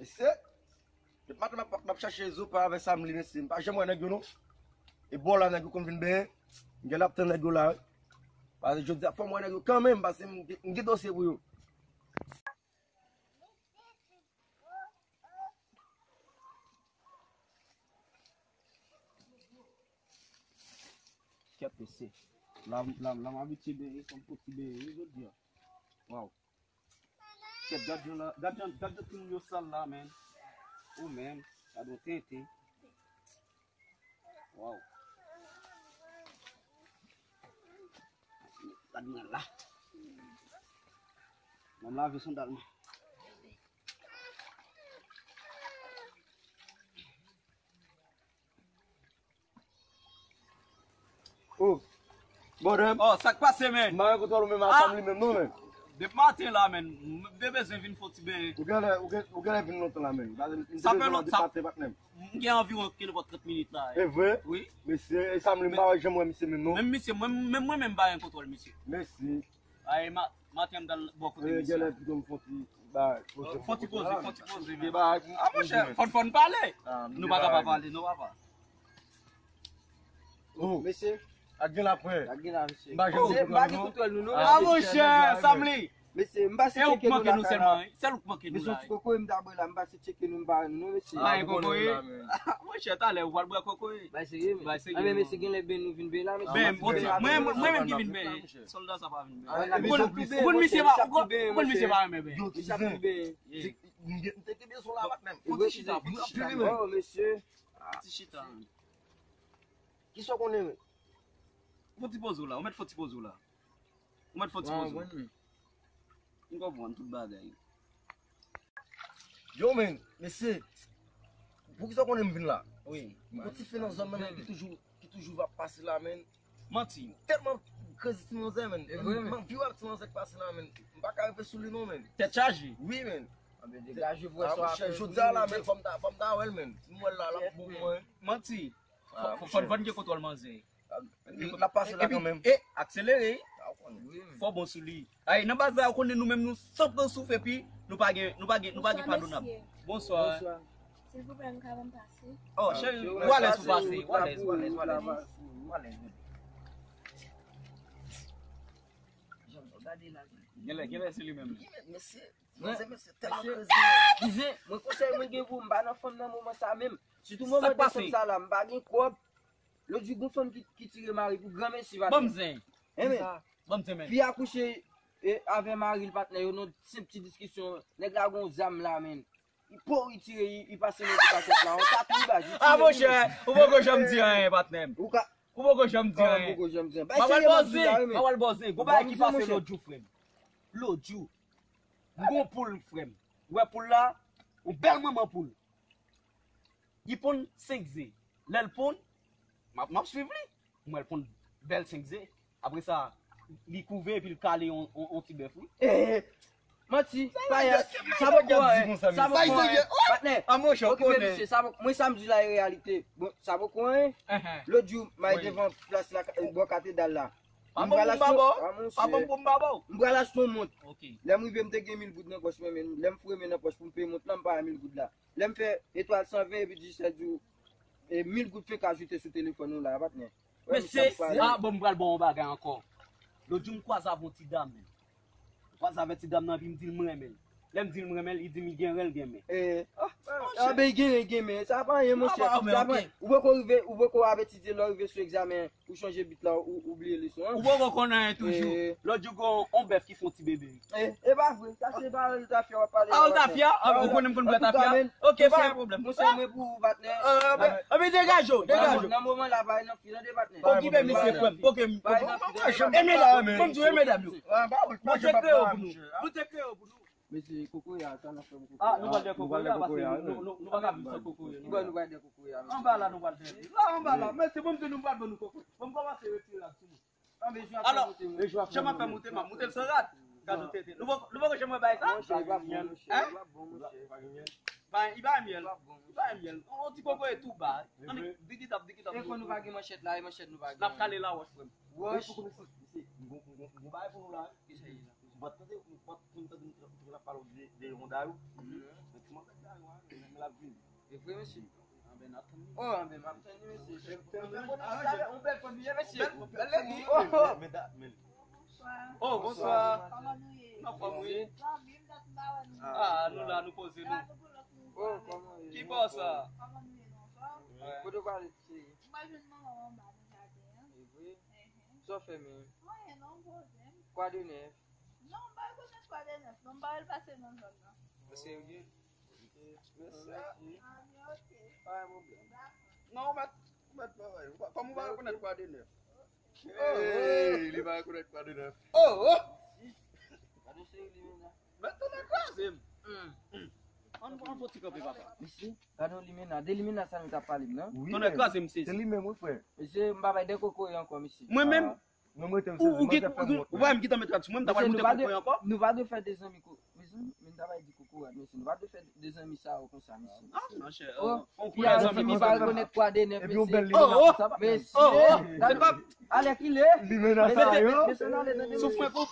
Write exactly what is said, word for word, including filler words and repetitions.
Mesye, depi maten m ap, m ap chache zo pa avè Samli, mesye. M pa janm wè nèg yo, non. E bò la, nèg yo konn vin benyen. M genlè ap tann nèg yo la, wi. Paske jodi a, fò m wè nèg yo kanmenm, paske m, m gen dosye pou yo. Kèt, mesye. La, la, la, m abitye benyen, fò m fouti benyen, wi, jodi a. Waw. Kèt, gad jan la, gad jan, gad jan timoun yo sal la, menn. Ou menm, gad yon tenten. Waw. Gad mwen la. Ban m lave sandal mwen. Oh, brother. Oh, sa k pase, menn? M pa gen kontwòl ou menm, ah, Samli menm non, menn. Depi maten la, menn, m te bezwen vin fè yon ti benyen. Ou genlè, ou gen, ou genlè vin lontan la, menn. M te bezwen depi maten, patnè m. M gen anviwon kenenpòt trant minit la. E vre? Wi. Mesye, e Samli, m pa janm wè misye menm non. Menm misye, mwen menm, mwen menm, m pa gen kontwòl misye. Mesye. Ay, ma-, maten m t al bò kote misye. Genlè pito m fè yon ti bagay, poze, fè yon ti poze, fè yon ti poze, men. Ah, monchè, fò n, fò n pale. Nou pa ka pa pale, non, papa. Oh, mesye. Ak gen la, frè. Ak gen la, mesye. M pa gen kontwòl nou, non. Ah, monchè, Samli. Mesye, m pase tcheke nou lakay la. Sèl ou k manke nou la. Mesye, ti kokoye m ta bwè la, m pase tcheke nou, m pa wè nou, non, mesye. Ay, kokoye. Monchè, talè, ou pral bwè kokoye. Bay serye, men. Bay serye. Anben, mesye, genlè benyen nou vin benyen la, mesye. Mwen, mwen, mwen menm ki vin benyen. Sòlda sa pa vin benyen. Ou konn misye pa, ou konn misye pa renmen benyen. Misye ap vin benyen. M te kenbe sou la, patnè m. Fò ti chita, fò ti chita. Oh, mesye. Ti chita. Kisa w konnen, men? Fò ti poze w la, ou mèt fò ti poze w la. Ou mèt fò ti poze w. M konprann tout bagay. Yo, men, mesye, poukisa w konnen m vin la? Wi. Yon ti fi nan zòn nan, men, ki toujou, ki toujou va pase la, men. Manti. Tèlman krezi ti manzè, men. M anvi wè ti manzè k pase la, men. M pa ka rive sou li non, men. Tèt chaje. Wi, men. Anben degaje, frè, sa w ap fè. Jodi a la, men, fò m ta, fò m ta wè l, men. Si m wè l la, l ap bon pou mwen. Manti. Fò, fò, fò n vann gen kontwòl manzè. L ap pase la kanmenm. E, akselere. Fò bon sou li. Ay, nan baz la, ou konnen nou menm nou san pran souf epi nou pa gen, nou pa gen, nou pa gen padonab. Bonswa. Silvouplè, nou ka ban m pase? Oh, cheri, ou alèz pou pase. Ou alèz, ou alèz, ou alèz. Ou alèz, men. Genlè, genlè se li menm. Mesye, mesye, tèlman krezi. Kouzen, mwen konsèy mwen gen pou ou, m pa nan fòm nan moman sa menm. Sitou moman desanm sa la, m pa gen kòb. Lòt jou, gon fanm ki, ki tire mari pou granmesi, patnè. Ban m zen. Enben, fi a kouche, e, avè mari l, patnè, yo nan senp ti diskisyon. Nèg la gon zam la, men. Li po, li tire, li, li pase nan ti pakèt la. On tap li baz, li tire. Ah, monchè, ou poko janm di anyen, patnè m. Ou ka. Ou poko janm di anyen. Ou poko janm di anyen. Bay serye, m ap di la, wi, men. Mwen wè l bòzen. Gon bagay ki pase lòt jou, frè m. Lòt jou. M gon poul, frè m. Ou wè poul la? Yon bèl manman poul. Li ponn senk ze. Lè l ponn, m ap, m ap swiv li. M wè l ponn bèl senk ze. Apre sa, li kouve epi l kale yon, yon, yon ti bèf, wi. Eh, manti, payas, sa poko anyen, sa poko anyen. Patnè, okipe misye, sa poko, mwen sa m di la e reyalite. Bon, sa poko anyen. Lòt jou, m al devan plas la, bò katedral la. M pral achte yon, ah, monchè. M pral achte yon mont. Lè m rive, m te gen mil goud nan pòch mwen, men lè m foure men nan pòch pou m peye mont lan, m pa wè mil goud la. Lè m fè etwal san ven epi disèt jou, e mil goud fenk ajoute sou telefòn ou la, patnè. Mesye, ah, bon, m pral ba w yon bagay ankò. Lòt jou, m kwaze avè yon ti dam, men. M kwaze avè ti dam nan, epi m di l m renmen l. Lè m di l m renmen l, li di m li gen ren, l gen men. Eh, ah, ben, li gen ren, li gen men. Sa pa anyen, monchè. Ou poko rive, ou poko avètizye lè w rive sou egzamen. Ou chanje bit la, ou, ou bliye leson an. Ou poko konn anyen toujou. Lòt jou, gon on bèf ki fè on ti bebe. E, e pa vre. Sa se pa Old Tafia w ap pale la, patnè. Ah, Old Tafia? Ah, ou konnen m konn bwè tafia? Ok, pa gen pwoblèm. Monchè, mwen pou ou, patnè. Anben, degaje w, degaje w. Nan moman la, pa nan fi nan de, patnè. Okipe misye, frè m. Ok, e medam yo, ban m di w, e medam yo. Mwen te kreye w pou nou. Mwen te kreye w pou nou. Mesye, kokoye a, sa n ap fè pou kokoye a? Ah, nou pral dèyè kokoye a, paske nou, nou, nou pa ka viv san kokoye. Kibò nou pral dèyè kokoye a, mesye? Anba la, nou pral dèyè. La, anba la. Mesye, bon, m di nou, m pral ban nou kokoye. Bon, m kòmanse retire rad sou mwen. Alò, jan m ap fè moute, m ap moute l san rad. Gad yon tenten. Nou poko, nou poko janm wè bagay sa? Monchè, li pa bon, monchè. Li pa bon, monchè. Li pa gen myèl. Li pa gen myèl. Li pa gen myèl. On ti kokoye tou ba. Annik, digidap, digidap. E kon nou pa gen manchèt la, e manchèt nou pa gen. N ap kale lawòch, frè m. Wòch. Gon, gon, gon, gon bagay pou nou la. Kisa ye la? Mwen tande, mwen tande m te la pale de, de yon dayou. Men ti mwen dayou a, men l ap vini. E vre, mesye? Oh, anben, m ap tann li, mesye. Yon bèl fanmi, mesye. Bèl lady. Oh, oh. Oh, bonswa. Kòman nou ye? Nan fòm, wi. Zanmi m, dat m pa wè nou. Ah, nou la, nou poze nou. La nou pou lòt nou. Ki bò sa? Kòman nou ye nan fòm? Kote w prale, cheri? M pral jwenn manman m anba nan jaden an. E vre? Sa w fè menm? Anyen non, m poze m. Kwa de nèf? Non, m pa rekonèt kwa de nèf. Non, m pa wè l pase nan zòn nan. Serye? Mèsi. Ah, men ok. Pa gen pwoblèm. Dakò. Non, ou mèt, ou mèt travay. Ou pa- Kòman ou pa rekonèt kwa de nèf? Hey, li pa rekonèt kwa de nèf. Oh, oh! Gade cheri limena. Mèt tonè kraze m. An an fò ti kanpe papa. Mesye, gade yon limena. De limena sa nou t ap pale m nan. Wi, Tonè kraze m se sezi. Li menm, wi, frè. Mesye, m pa bay de koko ankò, mesye. Mwen menm, Ou ou gen ou gen- ou pa menm ki tanmen tradisyon. Mwen m ta pral monte pran koko ankò. Nou pa dwe fè de zanmi ko. Mezanmi, men ta bay di koko a, mesye. Nou pa dwe fè de zanmi sa yo konsa, mesye. Ah, monchè. Oh, On piya koulè zanmi zanmi pa rekonèt kwa de nèf, Epi yon bèl mesye. Oh, oh. Sa va. Mesye, Oh, oh. gade, ale ki le. Limena sa yo. Mesye, ale nan Souf mwen pou.